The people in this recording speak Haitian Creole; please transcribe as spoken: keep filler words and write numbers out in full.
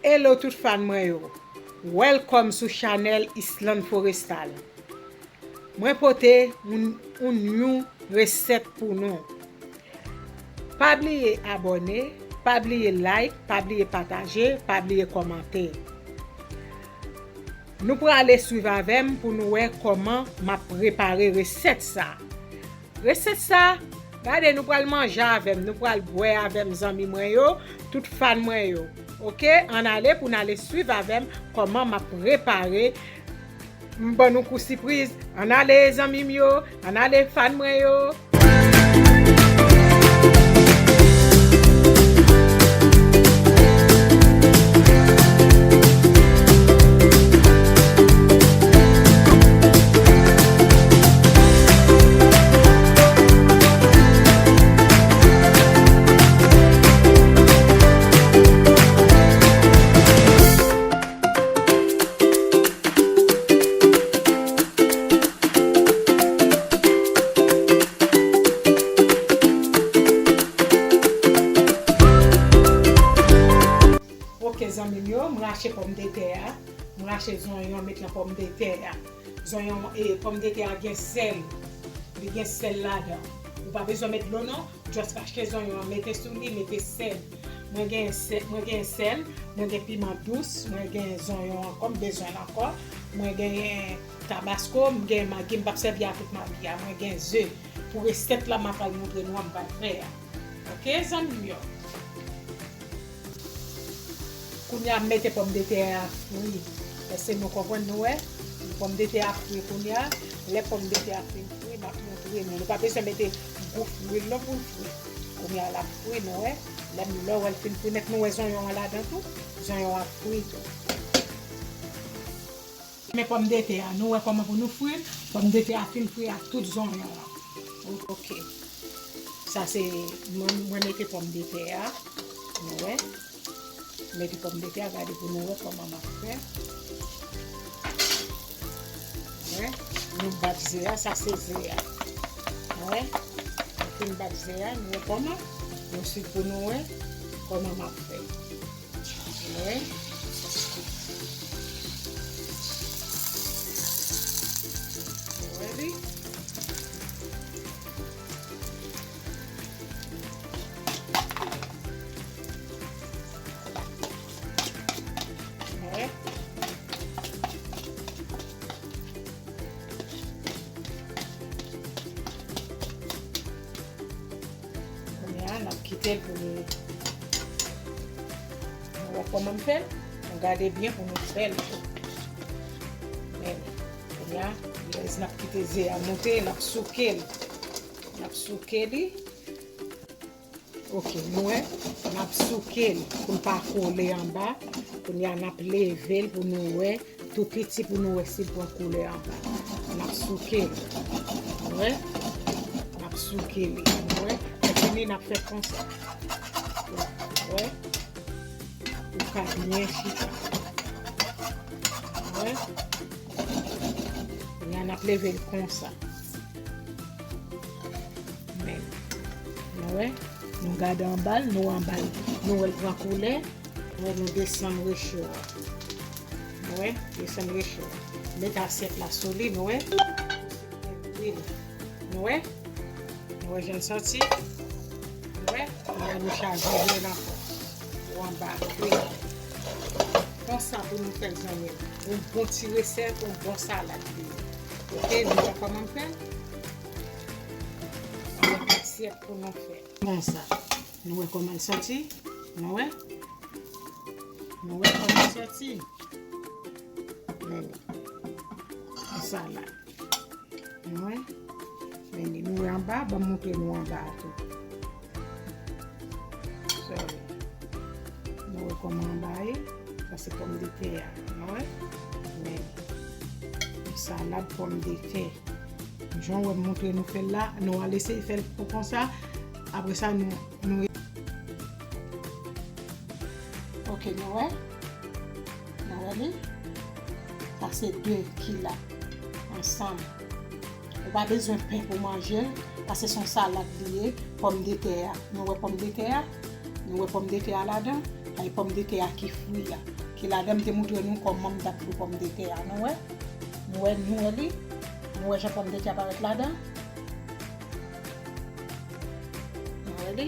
Hello tout fan mwen yo. Welcome sou chanèl Island Forestal. Mwen pote yon, yon new resèt pou nou. Pa bliye abòne, pa bliye like, pa bliye pataje, pa bliye kòmante. Nou prale swiv avè m pou nou wè kòman m ap prepare resèt sa. Resèt sa, gade, nou pral manje avè m, nou pral bwè avè m, zanmi mwen yo, tout fan mwen yo. Oke, ann ale pou n ale swiv avè m kòman m ap prepare. M ban nou kou sipriz. Ann ale, zanmi m yo, ann ale, fan mwen yo. Ok, zanmi m yo, m rache pòmdetè a. M rache zonyon, met nan pòmdetè a. Zonyon, e, pòmdetè a gen sèl. Li gen sèl ladan. Ou pa bezwen met dlo non. Just rache zonyon an, mete sou li, mete sèl. Mwen gen sèl, mwen gen sèl, mwen gen piman dous, mwen gen zonyon ankò, m bezwen l ankò. Mwen gen tabasko, m gen magi, m p ap sèvi a tout magi a. Mwen gen ze. Pou resèt la, m ap al montre nou an, m pral fè a. Ok, zanmi m yo? Kounye a, m mete pòmdetè a fri. Èske nou konprann, nou wè? Pòmdetè a fri kounye a. Lè pòmdetè a fin fri, m ap montre nou. Nou pa bezwen mete gwo lwil non pou l fri. Kounye a, l ap fri, nou wè. Lè m, lè w wè l fin fri nèt, nou wè zonyon an ladan tou. Zonyon an ap fri tou. Men pòmdetè a, nou wè kòman pou nou fri l. Pòmdetè a fin fri ak tout zonyon an. Ok. Sa se, mwen, mwen mete pòmdetè a. Nou wè. Mete pòmdetè a, gade pou nou wè kòman m ap fè. Nou wè. Nou bat ze a, sa se ze a. Nou wè. Nou fin bat ze a, nou wè kòman. Nou swiv pou nou wè kòman m ap fè. Wè. Wè li. Wè. Kounye a, n ap kite l pou li. Nou wè kòman m fè l? Nou gade byen pou nou fè l tou. Men, kounye a, lè n ap kite ze a moute, n ap souke l. N ap souke li. Ok, nou wè, n ap souke l pou l pa kole anba. Kounye a, n ap leve l pou nou wè. Tou piti pou nou wè si l pran koulè anba. N ap souke l. Ou wè? N ap souke li. Ou wè? Lè fini, n ap fè konsa. Ou wè? Pou ka byen chita. Ou wè? Kounye a, n ap leve l konsa. Men, nou wè, nou gade anba l, nou anba l, nou wè l pran koulè, nou wè nou desann recho a. Nou wè, desann recho a. Met asyèt la sou li, nou wè. Nou wè, nou wè jan l soti. Nou wè, nou wè nou chaje dlo l ankò. Pou anba a fri. Konsa pou nou fè l zanmi m. Yon bon ti resèt, yon bon salad li ye. Ok, nou wè kòman m fè l? Yon asyèt pou nou fè. Konsa. Nou wè kòman l soti? Nou wè? Nou wè kòman l soti? Men li. Yon salad. Nou wè? Men li, nou wè anba, ban m montre nou anba a tou. Sorry. Nou wè kòman anba a ye? Sa se pòmdetè a. Nou wè? Men li. Yon salad pòmdetè. Jan w wè m montre nou fè l la, nou al eseye fè l pou konsa. Apre sa, nou, nou. Ok, nou wè? Nou wè li? Sa se de ki la ansanm. Ou pa bezwen pen pou manje l, paske se yon salad li ye, pòmdetè a. Nou wè pòmdetè a? Nou wè pòmdetè a ladan? E pòmdetè a ki fri a. Ki ladan m te montre nou kòman m t ap fri pòmdetè a. Nou wè? Nou wè, nou wè li? Nou wè jan pòmdetè a parèt ladan? Nou wè li?